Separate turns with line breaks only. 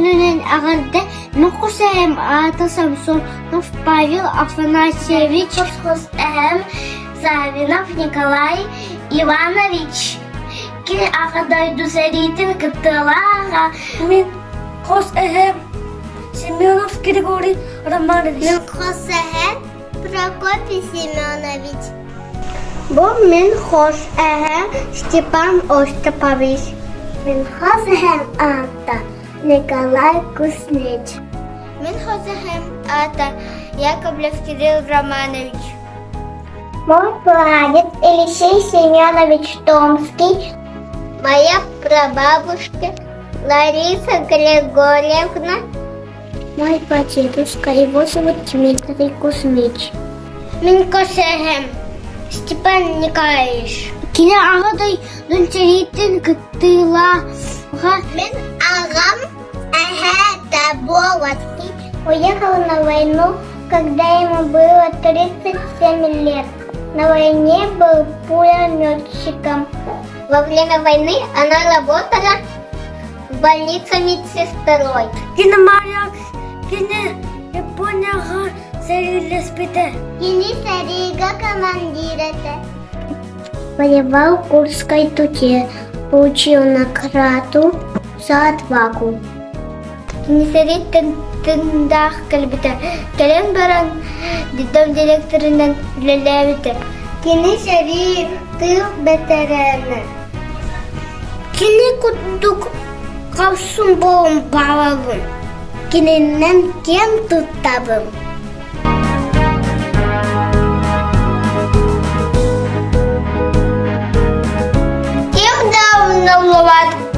күнүнэн эҕэрдэ Мин хос эһэм аата Самсонов Павел Афанасьевич.
Хос эһэм Савинов Николай Иванович. Кини Аҕа дойду сэриитин кыттыылааҕа.
Мин хос эһэм Семенов Григорий Романович.
Мин хос эһэм Прокопий Семенович.
Бу мин хос эһэм Степан Остапович.
Мин хос эһэм аата Николай Кузнеч.
Мин хос эһэм аата Яковлев Кирилл Романович.
Мой прадед Елисей Семенович Томский. Моя прабабушка Лариса Григорьевна. Мой прадедушка, его зовут Дмитрий Кузьмич.
Мин хос эһэм Степан Николаевич. Кини аҕа дойдун сэриитин кыттыылааҕа.
Мин аҕам эһээ Таболоцкий уехал на войну, когда ему было 37 лет. На войне был пулеметчиком. Во время войны она работала в больнице медсестрой.
Кини Мария кини Японияҕа сэриилэспитэ.
Кини сэриигэ командир этэ. Воевал в Курской дуге, получил награду за отвагу.
Кини сэрииттэн тыындаах кэлбитэ. Кэлэн баран детдом директорынан үлэлээбитэ.
Кини сэрии тыыл бэтэрээнэ.
Кини курдук хорсун буолан баҕарабын.
Кининэн киэн туттабын.
Ким да умнуллубат.